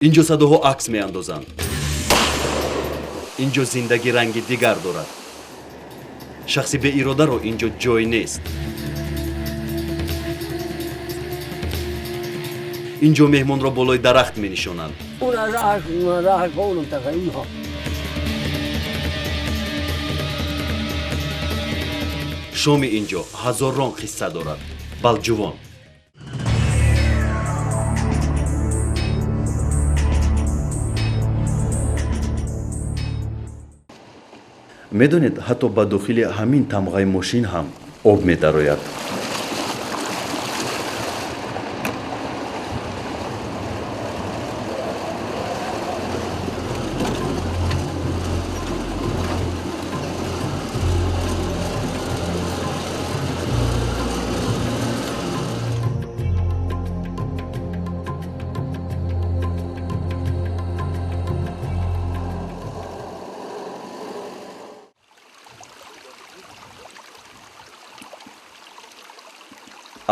Инҷо садоҳо акс меандозанд. Инҷо зиндагӣ ранги дигар дорад. Шахси беиродаро инҷо ҷой нест. Инҷо меҳмонро болои дарахт менишонанд. Шоми инҷо ҳазорон қисса дорад. Балҷувон. Медонед, ҳатто ба дохили ҳамин тамғаи мошин ҳам об медарояд.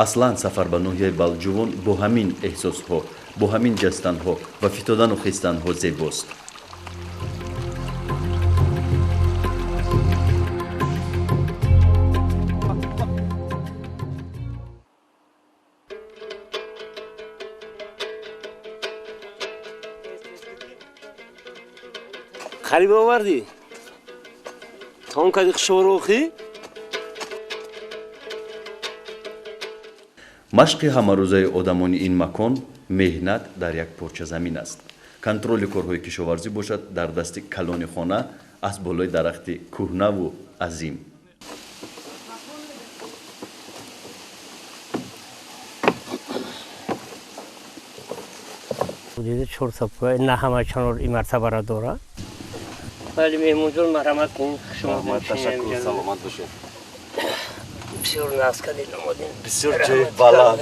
Аслан сафар ба ноҳияи Балҷувон бо ҳамин эҳсосҳо, бо ҳамин ҷастанҳо ва фитодану хестанҳо зебост. Қариб овардӣ? Тамом кардӣ хушоворо охӣ? Машқи ҳамарӯзаи одамони ин макон меҳнат дар як порча замин аст. Контроли корҳои кишоварзӣ бошад дар дасти калони хона аз болои дарахти кӯҳнаву азим. На ҳама чанор ин мартабаро дорад. Вале меҳмонҷон, марҳамат кунед. Ташаккур, саломат бошед. Бисёр нағз кардед, омадем. Бисёр ҷои баланд.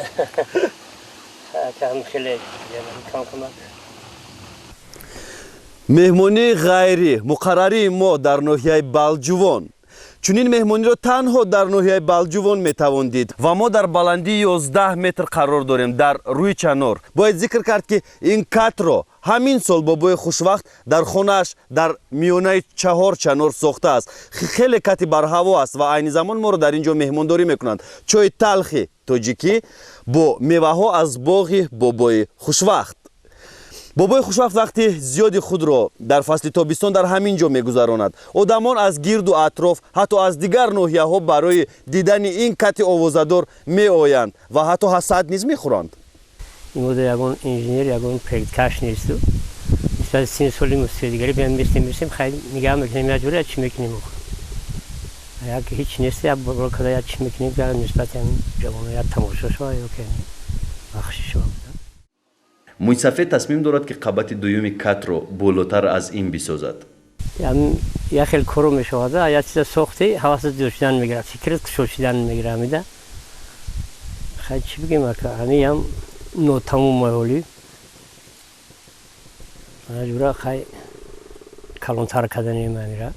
Хеле кам кӯмак. Меҳмонии ғайри муқаррарии мо дар ноҳияи Балҷувон. Чунин меҳмониро танҳо дар ноҳияи Балҷувон метавон дид ва мо дар баландии 11 метр қарор дорем дар рӯи чанор. Бояд зикр кард, ки ин катро ҳамин сол бобои хушвақт дар хонааш дар миёнаи 4 чанор сохтааст. Хеле кати барҳаво аст ва айни замон моро дар ин ҷо меҳмондорӣ мекунанд. Чойи талхи тоҷикӣ бо меваҳо аз боғи бобои хушвақт. Бобои хушвақт вақти зиёди худро дар фасли тобистон дар ҳамин ҷо мегузаронад. Одамон аз гирду атроф, ҳатто аз дигар ноҳияҳо барои дидани ин кати овозадор меоянд ва ҳатто ҳасад низ мехӯранд. Имрӯз ягон инженер, ягон проекткаш несту. Нисбати сини соли мустаъдигарӣ биям местем, хай нигаҳ мекунем, як ҷуре чӣ мекунем. Як ҳеҷ нест, як бор када як чӣ мекунем, нисбати ҳамин ҷавоно як тамошо шава ё ки бахши шава. Мӯйсафед тасмим дорад, ки қабати дуюми катро болотар аз ин бисозад. Як хел коро мешавад, як чиза сохтӣ, ҳавасат зиёд шудан мегирад, фикрат кушод шудан мегирад. Ҳамида хай чӣ бигем, ака, ҳамиам нотамом ҳоли. Ҷура хай калонтар карданем ҳамира,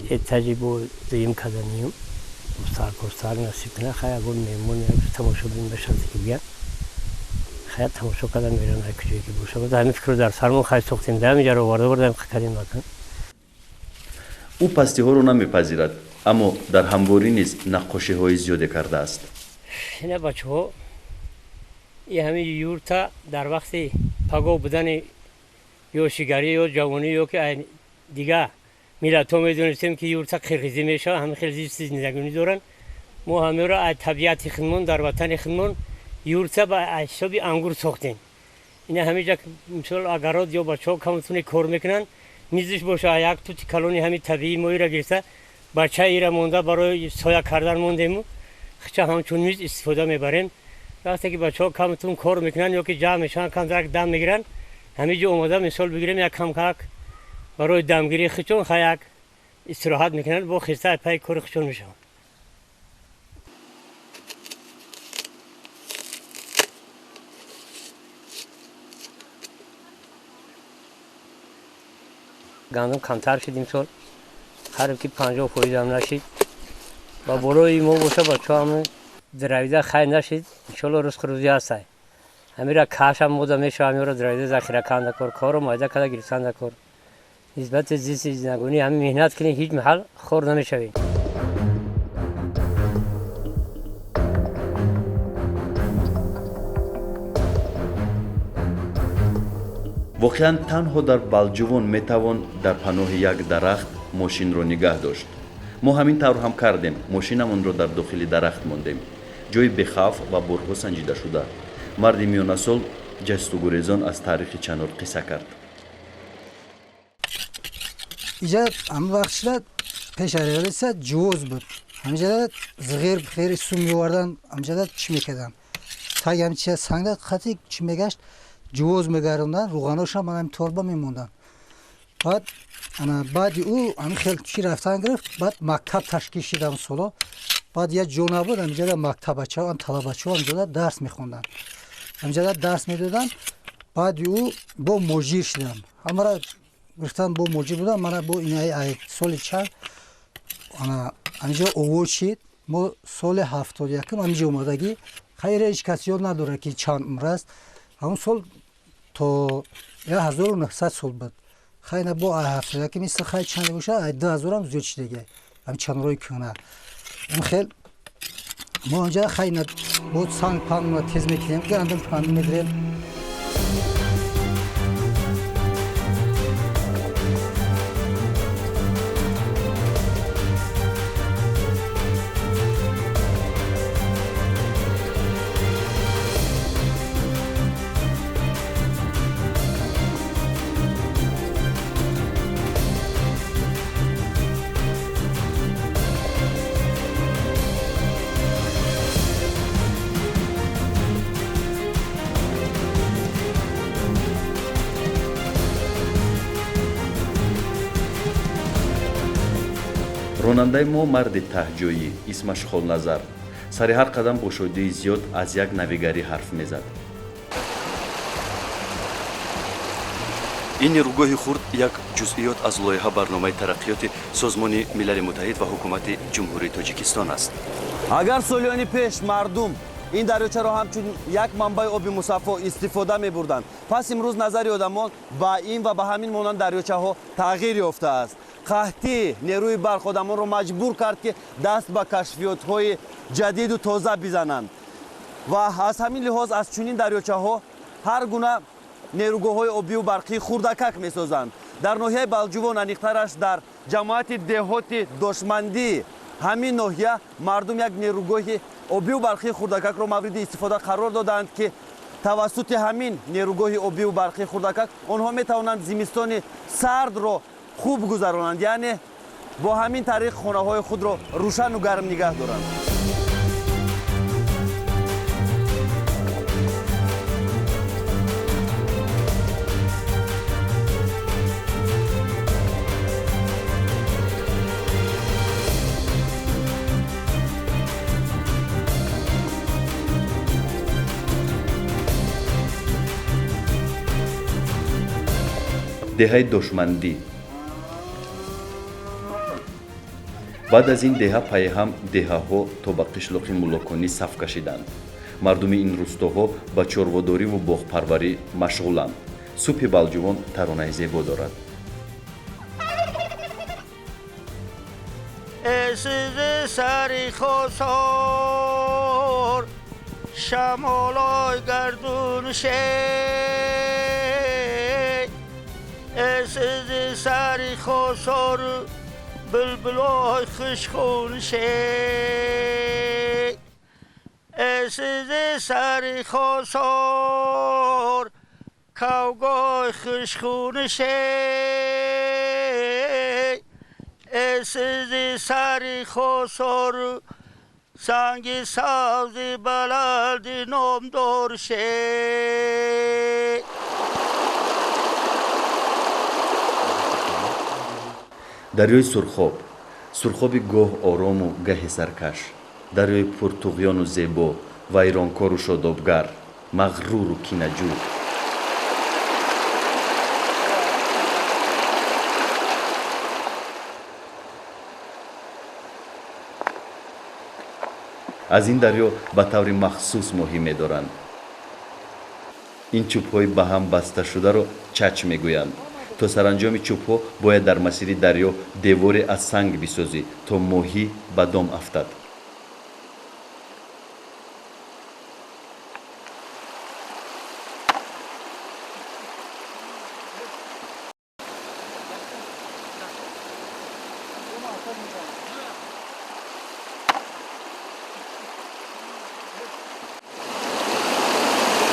этажи бо дуюм карданем, устар насиб кунад, хай ягон меҳмон як тамошобин бошад, ки бигӯяд. Хай тамошо кардан меран ҳар куҷое ки бошад. Ҳамин фикрро дар сармон хай сохтем, дар ҳамин ҷаро оварда бурдаем, кардем макан. Ӯ пастиҳоро намепазирад, аммо дар ҳамворӣ низ наққошиҳои зиёде кардааст. Ина бачаҳо, и ҳамин юрта дар вақти пагоҳ будани ё шигарӣ ё ҷавонӣ ё ки дигар миллатҳо медонистем, ки юрта қирғизӣ мешавад, ҳамин хел зисти зиндагонӣ доранд. Мо ҳамеро аз табиати худмон, дар ватани худмон юрта ба ҳисоби ангур сохтем. Ина ҳамиҷа мисол агарот ё бачаҳо камтуне кор мекунанд, мизиш боша як тути калони ҳами табиии моира гирифта, бача ира монда барои соя кардан мондему, хича ҳамчун миз истифода мебарем. Вақте ки бачаҳо камтун кор мекунанд ё ки ҷамъ мешаванд, камтарак дам мегиранд, ҳамиҷо омода мисол бигирем як камкак барои дамгирии хичон, ха як истироҳат мекунанд, бо хиста пайи кори хичон мешаванд. Гандум камтар шуд имсол, қариб ки 50% ҳам нашид. Ва болои мо боша бачаҳо ҳам дравида хай нашид, иншоалло ризқу рӯзӣ ҳастай. Ҳамира кашам мода мешава, ҳамира драида захира канда кор, кору майда када гирифтанда кор. Нисбати зисти зиндагонӣ ҳамин меҳнат кунӣ, ҳеҷ маҳал хор намешавӣ. Воқеан танҳо дар Балҷувон метавон дар паноҳи як дарахт мошинро нигаҳ дошт. Мо ҳамин тавр ҳам кардем, мошинамонро дар дохили дарахт мондем. Ҷои бехавф ва борҳо санҷидашуда. Марди миёнасол ҷастугурезон аз таърихи чанор қисса кард. Иҷа ҳамин вақт шуда пеш аз революсия ҷувоз буд. Ҳаминҷода зиғир хери сум меовардан, ҳаминҷода чӣ мекарданд? Таги ҳамин чиза сангда қати чӣ мегашт, ҷувоз мегарондан, рӯғаношам ман ҳамин торба мемонданд. Баъд ана баъди ӯ ҳамин хел чӣ рафтан гирифт, баъд мактаб ташкил шид ҳамин соло. Баъд як ҷо набуд, ҳаминҷода мактабачаҳо, ҳам талабачаҳо ҳаминҷода дарс мехонданд. Ҳаминҷода дарс медоданд. Баъди ӯ бо муҷир шидам. Ҳамара гирифтан бо муҷир будам, мана бо инаи соли чанд ана ҳаминҷо овоз шид. Мо соли 71 ҳаминҷо омадагӣ. Хайр, ҳеҷ кас ёд надорад ки чанд умр аст. Ҳамон сол то 1900 сол буд. Хайр, бо 71 мисли хай чанд бошад, 2000 ҳам зиёд шидагӣ. Ҳамин чанорҳои кӯҳна. Ин хел мо онҷа хай бо санг панг тез мекунем, гандум панг медирем. Ронандаи мо марди таҳҷоӣ, исмаш Холназар, сари ҳар қадам бо шодии зиёд аз як навигарӣ ҳарф мезад. Ин нерӯгоҳи хурд як ҷузъиёт аз лоиҳа барномаи тараққиёти Созмони Милали Муттаҳид ва ҳукумати Ҷумҳурии Тоҷикистон аст. Агар солиёни пеш мардум ин дарёчаро ҳамчун як манбаи оби мусаффо истифода мебурданд, пас имрӯз назари одамон ба ин ва ба ҳамин монанд дарёчаҳо тағйир ёфтааст. Қаҳтӣ нерӯи барқ одамонро маҷбур кард, ки даст ба кашфиётҳои ҷадиду тоза бизананд ва аз ҳамин лиҳоз аз чунин дарёчаҳо ҳар гуна нерӯгоҳҳои обию барқии хурдакак месозанд. Дар ноҳияи Балҷувон, аниқтараш дар ҷамоати деҳоти Дошмандӣ ҳамин ноҳия, мардум як нерӯгоҳи обию барқии хурдакакро мавриди истифода қарор доданд, ки тавассути ҳамин нерӯгоҳи обию барқии хурдакак онҳо метавонанд зимистони сардро хуб гузаронанд, яъне бо ҳамин тариқ хонаҳои худро рӯшану гарм нигаҳ доранд. Деҳаи Дошмандӣ. Баъд аз ин деҳа пайҳам деҳаҳо то ба қишлоқи Муллоконӣ саф кашиданд. Мардуми ин рустоҳо ба чорводориву боғпарварӣ машғуланд. Субҳи Балҷувон таронаи зебо дорад. Эсизи сари хосор шамолой гардун шей, эсизи сари хосор булбулой хушхун шей, эсизи сари хосор кавгой хушхун шей, эсизи сари хосор санги сабзи баланди номдор шей. Дарёи Сурхоб, сурхоби гоҳ орому гаҳи саркаш, дарёи пуртуғёну зебо, вайронкору шодобгар, мағруру кинаҷӯ. Аз ин дарё ба таври махсус моҳӣ медоранд. Ин чӯбҳои ба ҳам басташударо чач мегӯянд. То саранҷоми чӯбҳо бояд дар масири дарё деворе аз санг бисозӣ, то моҳӣ ба дом афтад.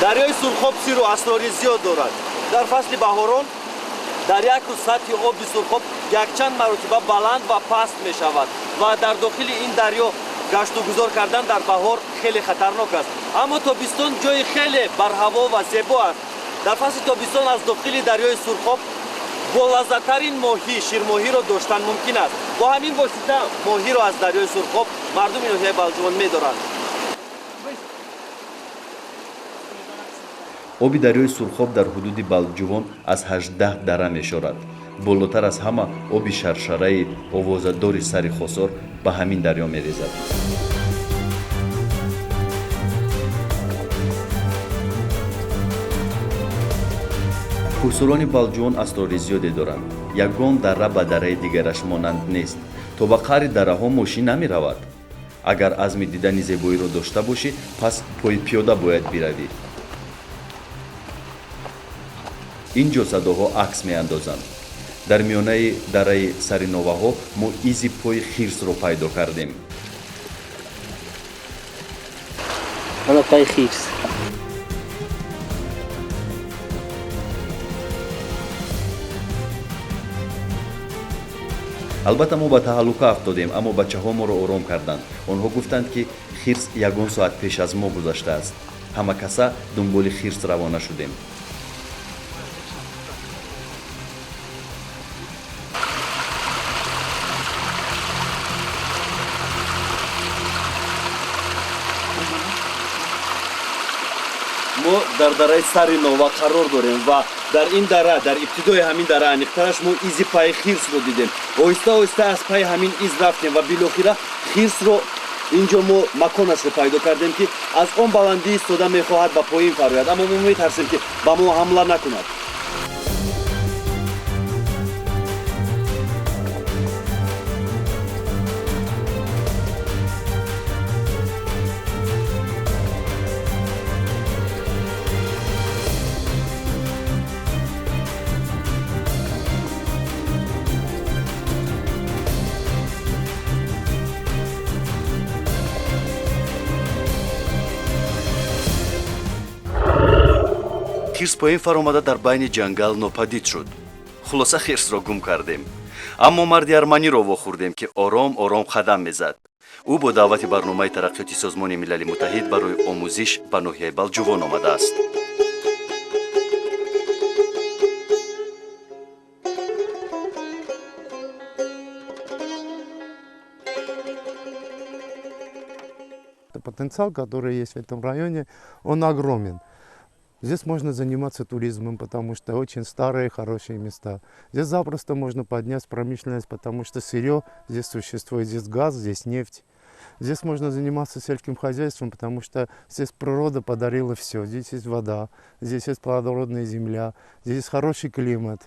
Дарёи Сурхоб сиру асрори зиёд дорад. Дар фасли баҳорон дар як рӯз сатҳи оби Сурхоб якчанд маротиба баланд ва паст мешавад ва дар дохили ин дарё гаштугузор кардан дар баҳор хеле хатарнок аст. Аммо тобистон ҷои хеле барҳаво ва зебо аст. Дар фасли тобистон аз дохили дарёи Сурхоб болаззаттарин моҳӣ, ширмоҳиро доштан мумкин аст. Бо ҳамин восита моҳиро аз дарёи Сурхоб мардуми ноҳияи Балҷувон медоранд. Оби дарёи Сурхоб дар ҳудуди Балҷувон аз 18 дара мешорад. Болотар аз ҳама оби шаршараи овозадори сари Хосор ба ҳамин дарё мерезад. Кӯҳсорони Балҷувон асрори зиёде доранд. Ягон дара ба дараи дигараш монанд нест. То ба қаъри дараҳо мошин намеравад. Агар азми дидани зебоиро дошта бошӣ, пас пойпиёда бояд биравӣ. Ин ҷо садоҳо акс меандозанд. Дар миёнаи дараи Сариноваҳо мо изи пои хирсро пайдо кардем. Ана паи хирс. Албатта мо ба таҳаллука афтодем, аммо бачаҳо моро ором карданд. Онҳо гуфтанд, ки хирс ягон соат пеш аз мо гузаштааст. Ҳама каса дунболи хирс равона шудем. Мо дар дараи Сари Нова қарор дорем ва дар ин дара, дар ибтидои ҳамин дара аниқтараш мо изи пайи хирсро дидем. Оҳиста оҳиста аз пайи ҳамин из рафтем ва билохира хирсро инҷо мо маконашро пайдо кардем, ки аз он баландӣ истода мехоҳад ба поин фарояд, аммо мо метарсем, ки ба мо ҳамла накунад. Хирс поин фаромада дар байни ҷангал нопадид шуд. Хулоса хирсро гум кардем. Аммо марди арманиро вохӯрдем, ки ором ором қадам мезад. Ӯ бо даъвати барномаи тараққиёти Созмони Милали Муттаҳид барои омӯзиш ба ноҳияи Балҷувон омадааст. Потенциал, который есть в этом районе, он огромен. Здесь можно заниматься туризмом, потому что очень старые, хорошие места. Здесь запросто можно поднять промышленность, потому что сырье здесь существует, здесь газ, здесь нефть. Здесь можно заниматься сельским хозяйством, потому что здесь природа подарила все. Здесь есть вода, здесь есть плодородная земля, здесь есть хороший климат.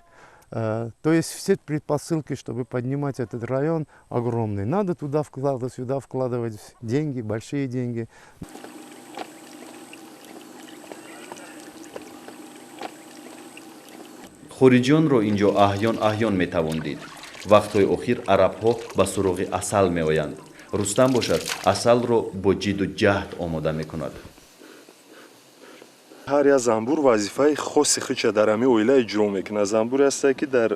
То есть все предпосылки, чтобы поднимать этот район, огромные. Надо туда вкладывать, сюда вкладывать деньги, большие деньги. Хориҷиёнро инҷо аҳён аҳён метавон дид. Вақтҳои охир арабҳо ба суроғи асал меоянд. Рустам бошад, асалро бо ҷидду ҷаҳд омода мекунад. Ҳар як занбур вазифаи хоси худша дар ҳамин оила иҷро мекунад. Занбуре ҳастае, ки дар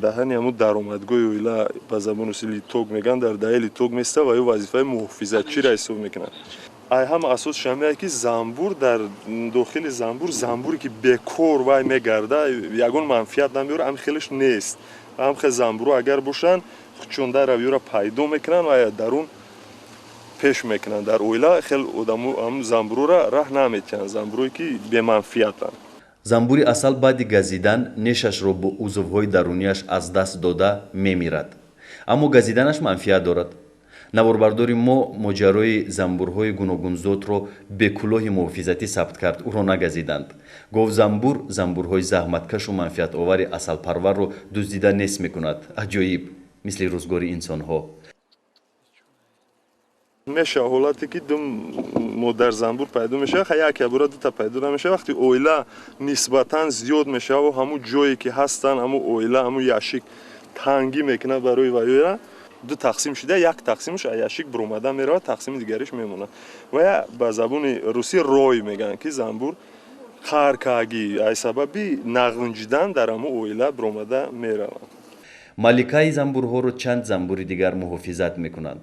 даҳани ҳамун даромадгоҳи оила, ба забони русӣ литок мегӯянд, дар даҳаи литок места ва ё вазифаи муҳофизатчиро ҳисоб мекунад. Ай ҳама асосш ҳамеае, ки занбур дар дохили занбур, занбуре ки бекор вай мегарда, ягон манфиат намеёрад, ҳам хелеш нест. Ҳам хел занбурҳо агар бошанд, худшон дар равиёра пайдо мекунанд ва дарун пеш мекунанд. Дар оила хел одамо ҳам занбурҳоро раҳ наметиҳанд, занбурҳое ки беманфиатанд. Занбури асал баъди газидан нешашро бо узвҳои дарунияш аз даст дода мемирад. Аммо газиданаш манфиат дорад. Наворбардори мо моҷарои занбурҳои гуногунзотро бекулоҳи муҳофизатӣ сабт кард, ӯро нагазиданд. Говзамбур занбурҳои заҳматкашу манфиатовари асалпарварро дуздида нест мекунад. Аҷоиб, мисли рӯзгори инсонҳо. Мешава ҳолате ки ду модарзамбур пайдо мешава, яке бура дута пайдо намешава. Вақти оила нисбатан зиёд мешава, ҳамун ҷое ки ҳастанд, ҳамун оила, ҳамун яшик тангӣ мекунад барои ваёя, ду тақсим шуда, як тақсимаш яшик буромада меравад, тақсими дигариш мемонад. Ва ба забони русӣ рой мегӯянд, ки занбур қаркагӣ аз сабаби нағунҷидан дар ҳамун оила буромада меравад. Маликаи занбурҳоро чанд занбури дигар муҳофизат мекунанд.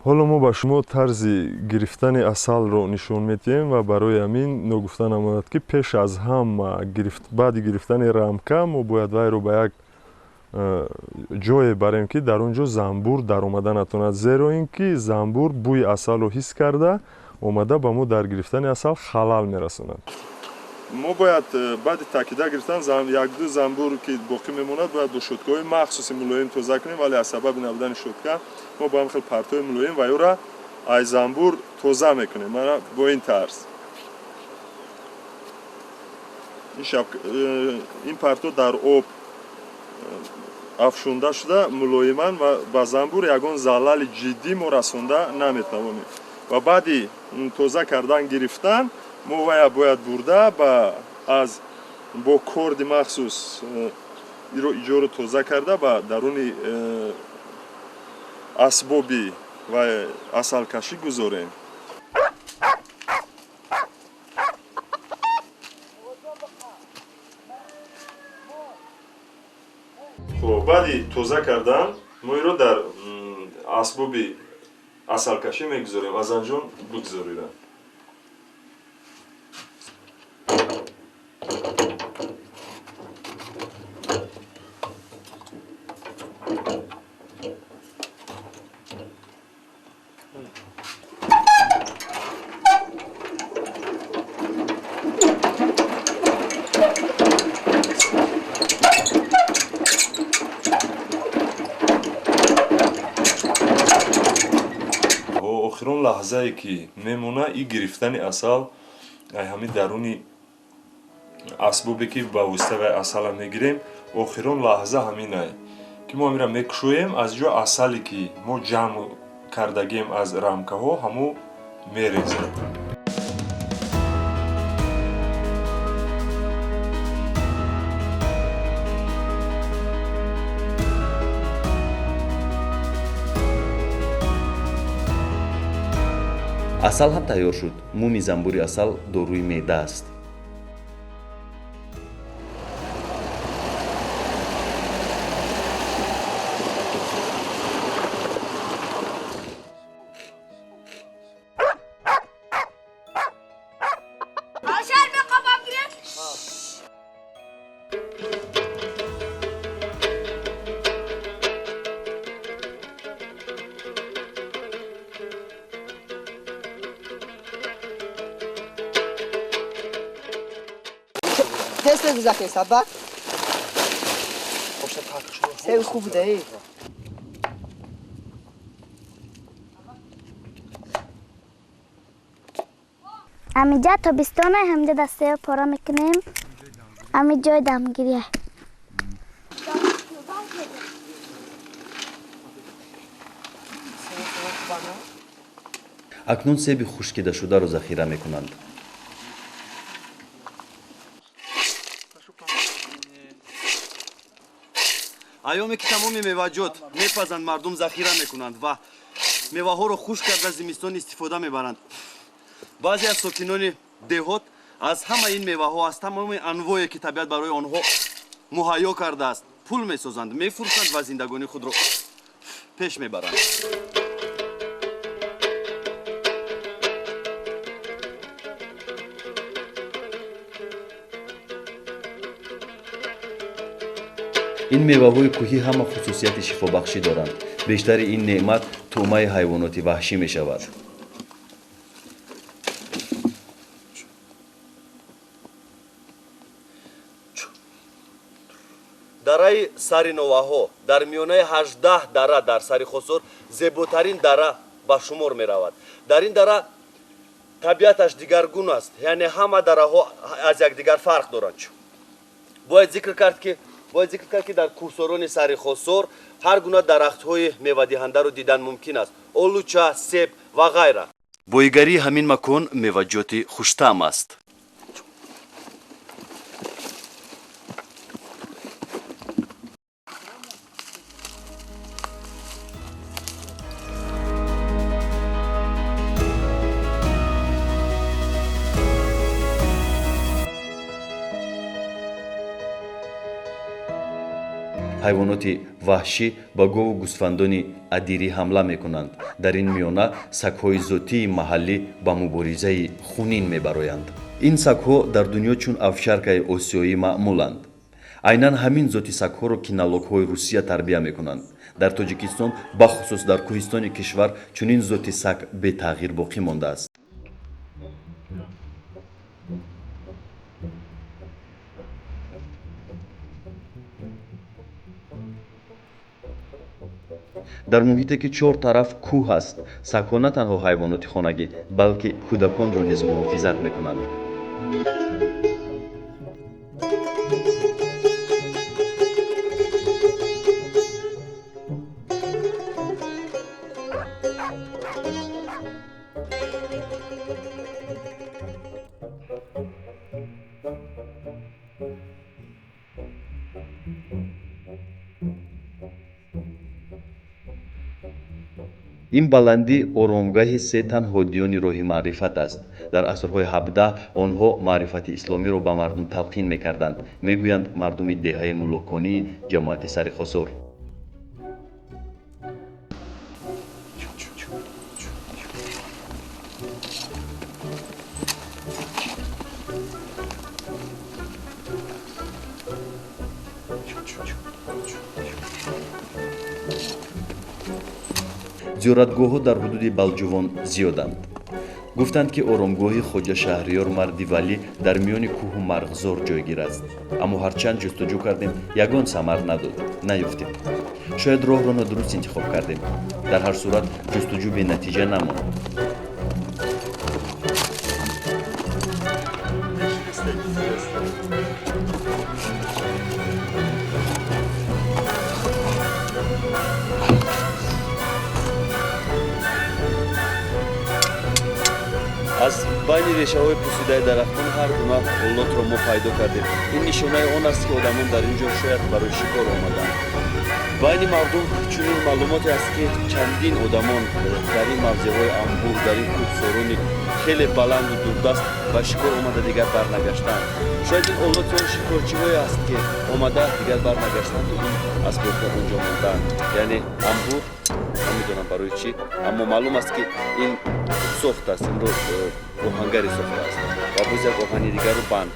Ҳоло мо ба шумо тарзи гирифтани асалро нишон медиҳем ва барои ҳамин ногуфта намонад, ки пеш аз ҳама баъди гирифтани рамка мо бояд вайро ба як ҷое барем, ки дар он ҷо занбур даромада натавонад, зеро ин ки занбур бӯи асалро ҳис карда омада ба мо дар гирифтани асал халал мерасонад. Мо бояд баъди такида гирифтан якду занбур ки боқӣ мемонад, бояд бо щёткаҳои махсуси мулоим тоза кунем, вале аз сабаби набудани щётка мо бо ҳам хел партои мулоим ва ӯра аз занбур тоза мекунем. Мана бо ин тарз. Ин парто дар об афшонда шуда мулоиман ва ба занбур ягон залали ҷиддӣ мо расонда наметавонем. Ва баъди тоза кардан гирифтан мо вая бояд бурда аз бо корди махсус иҷоро тоза карда ба даруни асбоби ва асалкашӣ гузорем. Хуб, баъди тоза кардан мо иро дар асбоби асалкашӣ мегузорем. Азанҷон, бигузорира. Охирон лаҳзае ки мемона и гирифтани асал ай ҳамин даруни асбобе ки ба воситаи вай асала мегирем, охирон лаҳза ҳаминае ки мо ҳаминро мекушоем, аз ҷо асале ки мо ҷамъ кардагием аз рамкаҳо ҳамо мерезад. Асал ҳам тайёр шуд. Муми занбури асал доруи меъда аст. Амиҷа тобистона ҳамҷа дастаё пора мекунем, ами ҷои дамгирия. Акнун себи хушкидашударо захира мекунанд. Айёме ки тамоми меваҷот мепазанд, мардум захира мекунанд ва меваҳоро хушк карда зимистон истифода мебаранд. Баъзе аз сокинони деҳот аз ҳамаи ин меваҳо, аз тамоми анвое ки табиат барои онҳо муҳайё кардааст, пул месозанд, мефурӯшанд ва зиндагонии худро пеш мебаранд. Ин меваҳои кӯҳӣ ҳама хусусияти шифобахшӣ доранд. Бештари ин неъмат тӯъмаи ҳайвоноти ваҳшӣ мешавад. Дараи Сари Новаҳо дар миёнаи 18 дара дар Сари Хосор зеботарин дара ба шумор меравад. Дар ин дара табиаташ дигаргун аст, яъне ҳама дараҳо аз якдигар фарқ доранд. Бояд зикр кард, ки дар кӯҳсорони Сари Хосор ҳар гуна дарахтҳои мевадиҳандаро дидан мумкин аст: олуча, себ ва ғайра. Боигарии ҳамин макон меваҷоти хуштаъм аст. Ҳайвоноти ваҳшӣ ба гову гӯсфандони адирӣ ҳамла мекунанд. Дар ин миёна сагҳои зотии маҳаллӣ ба муборизаи хунин мебароянд. Ин сагҳо дар дунё чун овчаркаи осиёӣ маъмуланд. Айнан ҳамин зоти сагҳоро кинологҳои Русия тарбия мекунанд. Дар Тоҷикистон, бахусус дар кӯҳистони кишвар, чунин зоти саг бетағйир боқӣ мондааст. Дар муҳите ки чор тараф кӯҳ аст, сагҳо на танҳо ҳайвоноти хонагӣ, балки кӯдаконро низ муҳофизат мекунанд. Ин баландӣ оромгаҳи се тан ҳодиёни роҳи маърифат аст. Дар асрҳои 17 онҳо маърифати исломиро ба мардум талқин мекарданд, мегӯянд мардуми деҳаи Муллоконии ҷамоати Сари Хосор. Зиёратгоҳҳо дар ҳудуди Балҷувон зиёданд. Гуфтанд, ки оромгоҳи Хоҷа Шаҳриёр Марди Валӣ дар миёни кӯҳу марғзор ҷойгир аст. Аммо ҳарчанд ҷустуҷӯ кардем, ягон самар надод, наёфтем. Шояд роҳро нодуруст интихоб кардем. Дар ҳар сурат ҷустуҷӯ бенатиҷа намонд. Аз байни решаҳои пусидаи дарахтон ҳар гуна олотро мо пайдо кардем. Ин нишонаи он аст, ки одамон дар ин ҷо шояд барои шикор омаданд. Байни мардум чунин маълумоте аст, ки чандин одамон дар ин мавзеъҳои анбӯҳ, дар ин кӯҳсорони хеле баланду дурдаст ба шикор омада дигар барнагаштанд. Шояд ин олоти он шикорчиҳое аст, ки омада дигар барнагаштанду ин асбобҳо онҷо монданд. Яъне анбӯр намедонам барои чӣ, аммо маълум аст, ки ин сохт аст, инро оҳангаре сохтааст ва боз як оҳани дигару банд.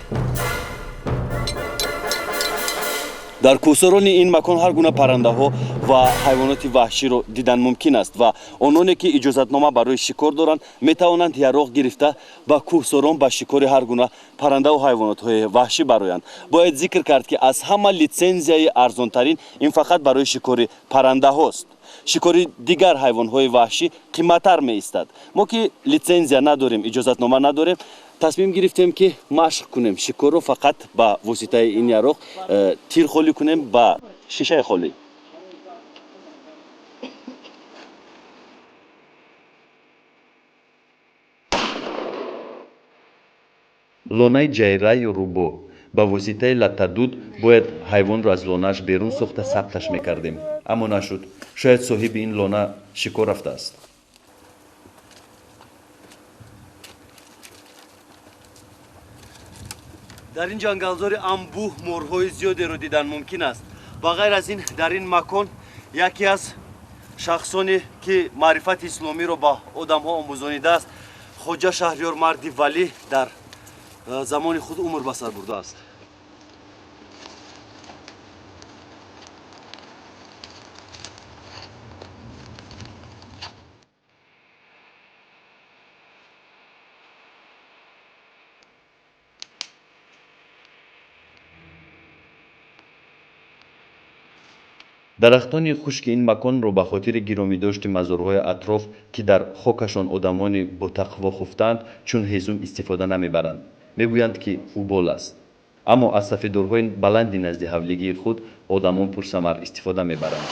Дар кӯҳсорони ин макон ҳар гуна паррандаҳо ва ҳайвоноти ваҳширо дидан мумкин аст ва ононе ки иҷозатнома барои шикор доранд, метавонанд яроқ гирифта ба кӯҳсорон ба шикори ҳар гуна паррандаву ҳайвонотҳои ваҳшӣ бароянд. Бояд зикр кард, ки аз ҳама литсензияи арзонтарин ин фақат барои шикори паррандаҳост. Шикори дигар ҳайвонҳои ваҳшӣ қиматтар меистад. Мо ки литсензия надорем, иҷозатнома надорем, тасмим гирифтем, ки машқ кунем шикорро фақат ба воситаи ин яроқ, тир холӣ кунем ба шишаи холӣ. Лонаи ҷайраю рӯбо. Ба воситаи латтадуд бояд ҳайвонро аз лонааш берун сохта сабташ мекардем, аммо нашуд. Шояд соҳиби ин лона шикор рафтааст. Дар ин ҷангалзори анбӯҳ морҳои зиёдеро дидан мумкин аст. Ба ғайр аз ин, дар ин макон яке аз шахсоне ки маърифати исломиро ба одамҳо омӯзонидааст, Хоҷа Шаҳриёр Марди Валӣ, дар замони худ умр ба сар бурдааст. Дарахтони хушки ин маконро ба хотири гиромидошти мазорҳои атроф, ки дар хокашон одамони ботақво хуфтаанд, чун ҳезум истифода намебаранд. Мегӯянд, ки убол аст. Аммо аз сафедорҳои баланди назди ҳавлигии худ одамон пурсамар истифода мебаранд.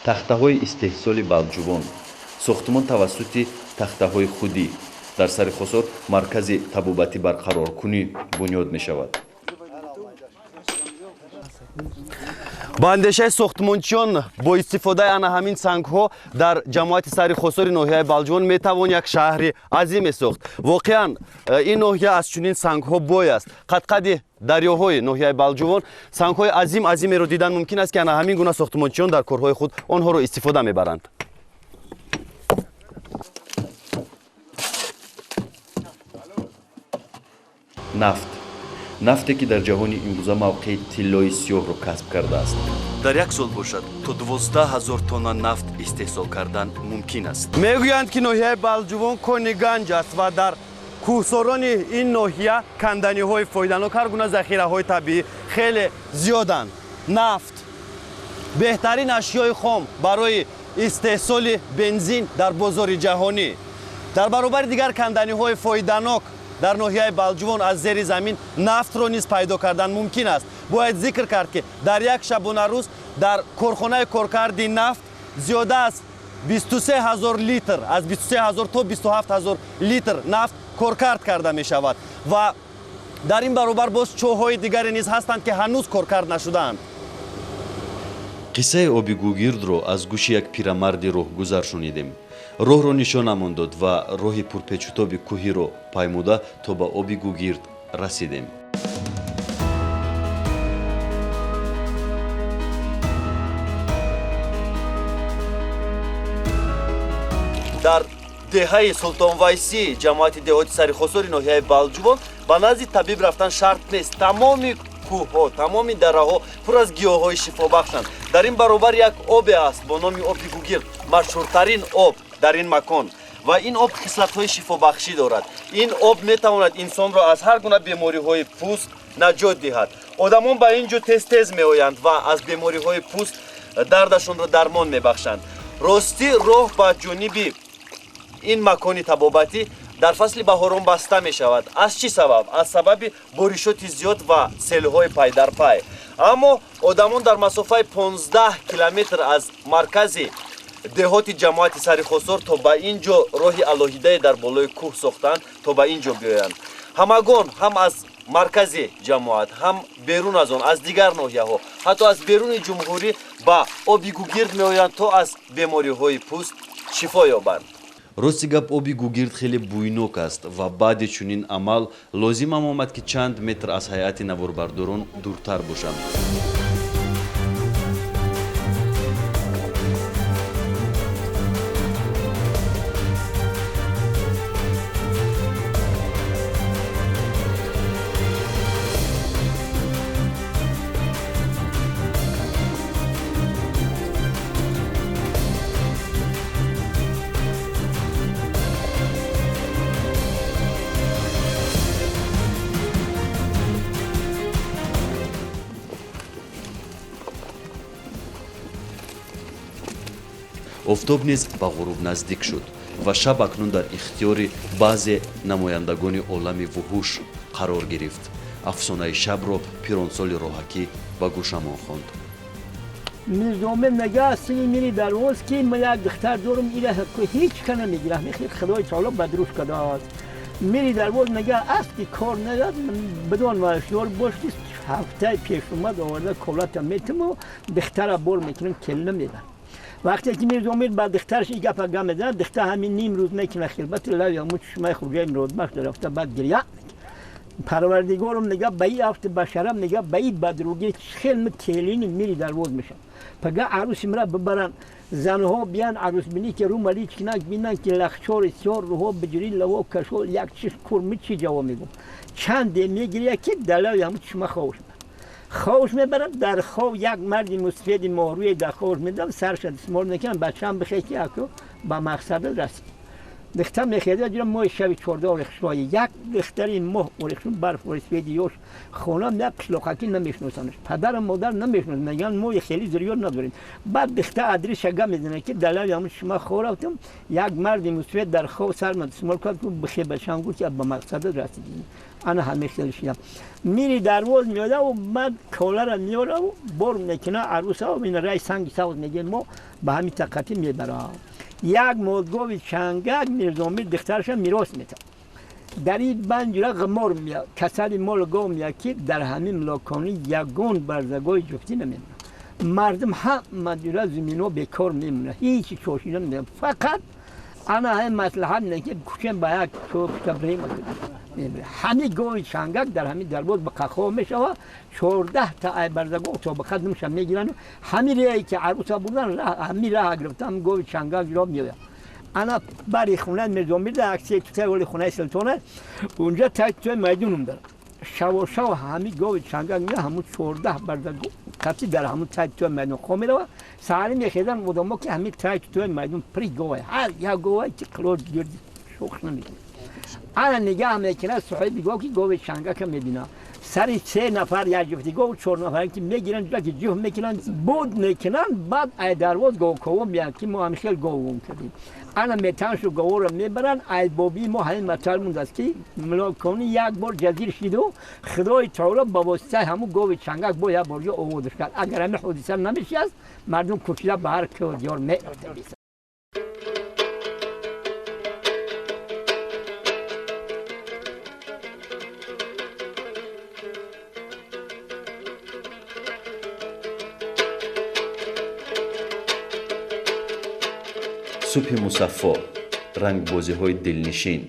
Тахтаҳои истеҳсоли Балҷувон. Сохтмон тавассути тахтаҳои худӣ. Дар Сари Хосор маркази табобатӣ барқароркунӣ бунёд мешавад. Ба андешаи сохтмончиён, бо истифодаи ана ҳамин сангҳо дар ҷамоати Сари Хосори ноҳияи Балҷувон метавон як шаҳри азиме сохт. Воқеан, ин ноҳия аз чунин сангҳо бой аст. Қадқади дарёҳои ноҳияи Балҷувон сангҳои азим азимеро дидан мумкин аст, ки ана ҳамин гуна сохтмончиён дар корҳои худ онҳоро истифода мебаранд. Нафт. Нафте, ки дар ҷаҳони имрӯза мавқеи тиллои сиёҳро касб кардааст. Дар як сол бошад, то 12 000 тонна нафт истеҳсол кардан мумкин аст. Мегӯянд, ки ноҳияи Балҷувон кони ганҷ аст ва дар кӯҳсорони ин ноҳия канданиҳои фоиданок, ҳар гуна захираҳои табиӣ хеле зиёданд. Нафт беҳтарин ашёи хом барои истеҳсоли бензин дар бозори ҷаҳонӣ. Дар баробари дигар канданиҳои фоиданок дар ноҳияи Балҷувон аз зери замин нафтро низ пайдо кардан мумкин аст. Бояд зикр кард, ки дар як шабонарӯз дар корхонаи коркарди нафт зиёда аз 23 000 литр, аз 23 000 то 27 000 литр нафт коркард карда мешавад ва дар ин баробар боз чоҳҳои дигаре низ ҳастанд, ки ҳанӯз коркард нашудаанд. Қиссаи оби гугирдро аз гӯши як пирамарди роҳгузар шунидем. Роҳро нишонамон дод ва роҳи пурпечутоби кӯҳиро паймуда то ба оби гугирд расидем. Дар деҳаи Султонвайсӣ, ҷамоати деҳоти Сари Хосори ноҳияи Балҷувон, ба назди табиб рафтан шарт нест. Тамоми кӯҳҳо, тамоми дараҳо пур аз гиёҳҳои шифобахшанд. Дар ин баробар як обе аст бо номи оби гугирд, машҳуртарин об дар ин макон. Ва ин об хислатҳои шифобахшӣ дорад. Ин об метавонад инсонро аз ҳар гуна бемориҳои пӯст наҷот диҳад. Одамон ба ин ҷо тез тез меоянд ва аз бемориҳои пӯст дардашонро дармон мебахшанд. Ростӣ, роҳ ба ҷониби ин макони табобатӣ дар фасли баҳорон баста мешавад. Аз чӣ сабаб? Аз сабаби боришоти зиёд ва селҳои пайдарпай. Аммо одамон дар масофаи 15 километр аз маркази деҳоти ҷамоати Сари Хосор то ба ин ҷо роҳи алоҳидае дар болои кӯҳ сохтанд, то ба ин ҷо биёянд. Ҳамагон ҳам аз маркази ҷамоат, ҳам берун аз он, аз дигар ноҳияҳо, ҳатто аз беруни ҷумҳурӣ ба оби гугирд меоянд, то аз бемориҳои пӯст шифо ёбанд. Рости гап, оби гугирд хеле бӯйнок аст ва баъди чунин амал лозимам омад, ки чанд метр аз ҳайати наворбардорон дуртар бошам. Офтоб низ ба ғуруб наздик шуд ва шаб акнун дар ихтиёри баъзе намояндагони олами вуҳуш қарор гирифт. Афсонаи шабро пиронсоли роҳакӣ ба гӯшамон хонд. Мирзомир мега сини мири дарвоз, ки ман як духтар дорам, ира ҳеҷ ка намегирам, худои таоло бадруш кардааст. Мири дарвоз мега аст ки кор наяд, бидон ва ҳушёр бош, ки ҳафтаи пеш омад оварда колата метиму духтара бор мекунам, келина медам. Вақте ки Мирзомир ба духтараш ин гапа гап мезанад, духтар ҳамин ним рӯз мекунад хилбати лави ҳамун чишмаи хуҷаи муродбахш рафта, баъд гиря. Парвардигорум, мега, ба ин афти башарам, мега, ба ин бадругӣ хел келини мири дарвоз мешавад. Пага арӯси мара бибаранд, занҳо биян арӯсбинӣ, ки рӯмали чикнак бинанд, ки лахчори сиёр, рӯҳо биҷирӣ, лаво кашол, як чиз курми, чӣ ҷавоб мегӯм? Чанде мегирия, ки дар лави ҳамун чишма ховш ховш мебарад. Дар хов як марди мусфеди моҳрӯе дар ховш медам, сарша дисмол мекунад, бачаам бихе, ки аку ба мақсадат расид. Духтар мехезад ҷура моҳи шаби 14 орехшои як духтари моҳ орехшон барф орисведи ёш хона як қишлоқакӣ намешиносанаш, падару модар намешиносанд, мегӯянд мо хеле зиёд надорем. Баъд духтар адреса гап мезанад ки дар лаби ҳамун шума хоб рафтам, як марди мусвед дар хоб сарма дастмол кард, бихе бачам гуфт ба мақсадат расидӣ. Ана ҳамин хел шидам. Мири дарвоз меояд, баъд колара меорад, бор мекунад арӯса, ин рай санги савз мегӯем мо, ба ҳамин тақатӣ мебарад. Як модгови чангак Мирзомир духтарша мерос метавад. Дар ин банҷура ғимор меяд, касали мол гов меяд ки дар ҳамин мулоконӣ ягон барзагоҳи ҷуфтӣ намемонад. Мардум ҳама ҷура зимино бекор мемонад, ҳеҷ чошида намемонад. Фақат ана ҳамин маслиҳат мекунад ки кӯчем ба як кӯча бирем. Ҳамин гови чангак дар ҳамин дарвоз ба қахо мешавад, 14 та ай барзагоҳ то ба қад нумша мегиранд. Ҳамин рее ки арӯса бурдан, ҳамин раҳ гирифта ҳамин гови чангак ҷилоб меояд. Ана бари хонаи Мирзомир дар аксияи тутаи оли хонаи султона, унҷа таи тутаи майдунум дорад. Шавошав ҳамин гови чангак меояд, ҳамун 14 барзагоҳ қати дар ҳамун таи тутаи майдун хоб меравад. Саҳарӣ мехезанд одамо ки ҳамин таи тутаи майдун пури говай, ҳар як говай ки қилоч гирди шӯх намекунад. Ана нигаҳ мекунад соҳиби гов ки гови чангака мебинад. Сари 3 нафар як ҷуфти гов, 4 нафар ки мегиранд, ҷуфта ки ҷуфт мекунанд, буд мекунанд, баъд ай дарвоз говково меянд ки мо ҳамин хел гов гум кардем. Ана метаншу говора мебаранд. Ай бобии мо ҳамин матал мондааст ки мулоконӣ як бор ҷазир шиду Худои таоло ба воситаи ҳамун гови чангак бо як бор ҷо оводаш кард. Агар ҳамин ҳодиса намешидаст, мардум кӯчида ба ҳар кӯ диёр мерафтанд. Субҳи мусаффо, рангбозиҳои дилнишин.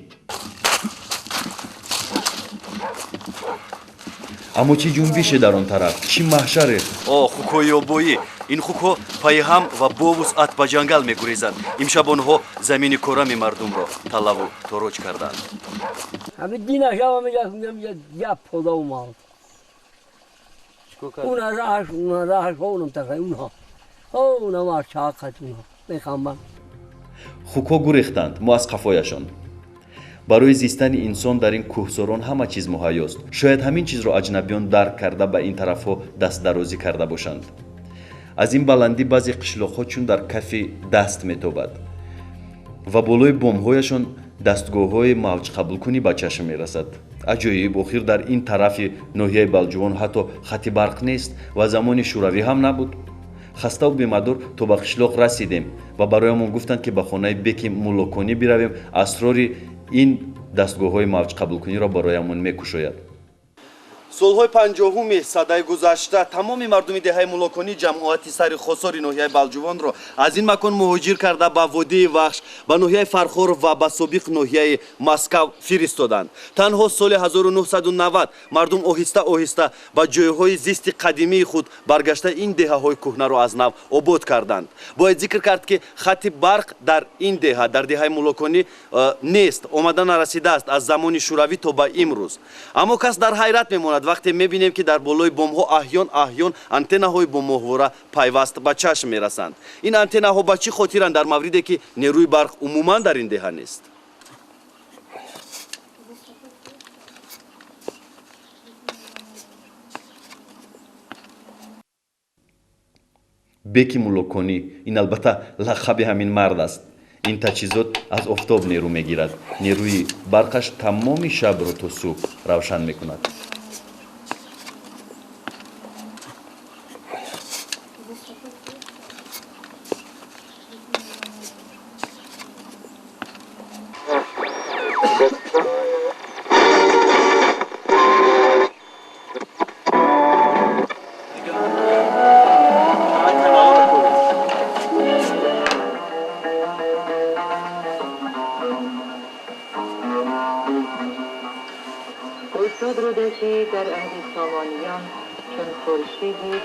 Аммо чӣ ҷунбише дар он тараф, чӣ маҳшаре! О, хукҳои ёбоӣ! Ин хукҳо пайҳам ва бо вусъат ба ҷангал мегурезанд. Имшаб онҳо замини корами мардумро талаву тороҷ карданд. Хукҳо гурехтанд, мо аз қафояшон. Барои зистани инсон дар ин кӯҳсорон ҳама чиз муҳайёст. Шояд ҳамин чизро аҷнабиён дарк карда ба ин тарафҳо дастдарозӣ карда бошанд. Аз ин баландӣ баъзе қишлоқҳо чун дар кафи даст метобад ва болои бомҳояшон дастгоҳҳои мавҷқабулкунӣ ба чашм мерасад. Аҷоиб, охир дар ин тарафи ноҳияи Балҷувон ҳатто хати барқ нест ва замони шӯравӣ ҳам набуд. Хаставу бемадор то ба қишлоқ расидем ва бароямон гуфтанд ки ба хонаи беки муллоконӣ биравем, асрори ин дастгоҳҳои мавҷқабулкуниро бароямон мекушояд. Солҳои 50-уми садаи гузашта тамоми мардуми деҳаи Муллоконӣ ҷамоати сари Хосори ноҳияи Балҷувонро аз ин макон муҳоҷир карда ба водии Вахш, ба ноҳияи Фархор ва ба собиқ ноҳияи Москав фиристоданд. Танҳо соли 1990 мардум оҳиста оҳиста ба ҷойҳои зисти қадимии худ баргашта ин деҳаҳои кӯҳнаро аз нав обод карданд. Бояд зикр кард ки хати барқ дар ин деҳа, дар деҳаи Муллоконӣ нест, омада нарасидааст аз замони шӯравӣ то ба имрӯз. Аммо кас дар ҳайрат мемонад вақте мебинем ки дар болои бомҳо аҳён аҳён антеннаҳои бо моҳвора пайваст ба чашм мерасанд. Ин антеннаҳо ба чӣ хотиранд дар мавриде ки нерӯи барқ умуман дар ин деҳа нест? Беки Муллоконӣ, ин албатта лақаби ҳамин мард аст. Ин таҷҳизот аз офтоб нерӯ мегирад. Нерӯи барқаш тамоми шабро то субҳ равшан мекунад.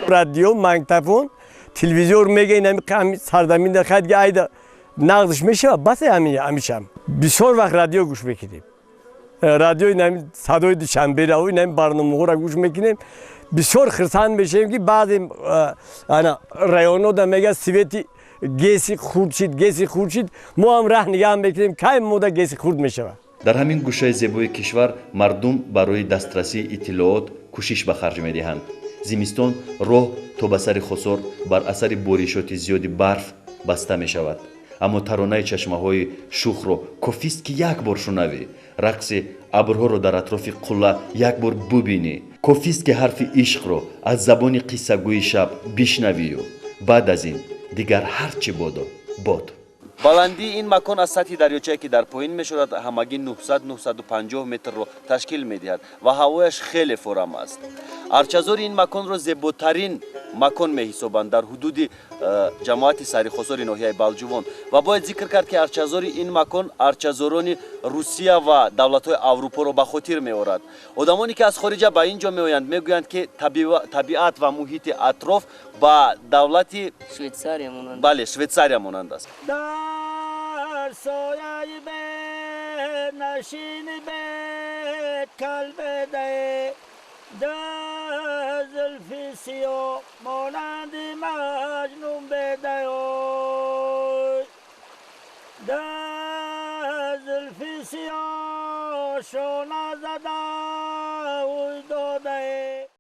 Радио, магнитофон, телевизор мега ин ҳами сарзамин дар хайд айда нағзш мешава, бас ҳамишам. Бисёр вақт радио гӯш мекунем. Радио ин ҳами садои Душанберо, ин ҳами барномаҳоро гӯш мекунем. Бисёр хурсанд мешавем ки баъзе ана районҳо да мега свети ГЭСи хурд шид, ГЭСи хурд шид. Мо ҳам раҳ нигаҳ мекунем, кай мода ГЭСи хурд мешавад. Дар ҳамин гӯшаи зебои кишвар мардум барои дастрасии иттилоот кӯшиш ба харҷ медиҳанд. Зимистон роҳ то ба Сари Хосор бар асари боришоти зиёди барф баста мешавад, аммо таронаи чашмаҳои шухро кофист, ки як бор шунавӣ, рақси абрҳоро дар атрофи қулла як бор бубинӣ, кофист, ки ҳарфи ишқро аз забони қиссагӯи шаб бишнавию баъд аз ин дигар ҳар чӣ бодо бод. Баландии ин макон аз сатҳи дарёчае, ки дар поин мешавад, ҳамагӣ 900-950 метрро ташкил медиҳад ва ҳавояш хеле форам аст. Арчазори ин маконро зеботарин макон меҳисобанд дар ҳудуди ҷамоати Сарихосори ноҳияи Балҷувон. Ва бояд зикр кард, ки арчазори ин макон арчазорони Русия ва давлатҳои Аврупоро ба хотир меорад. Одамоне, ки аз хориҷа ба ин ҷо меоянд, мегӯянд, ки табиат ва муҳити атроф ба давлати Швейтсария монанд. Бале, Швейтсария монанд аст. Дар сояи бед нишини бед калбеда, дар зулфи сиёҳ монанди Маҷнун бедаёй, дар зулфи сиёҳ шона.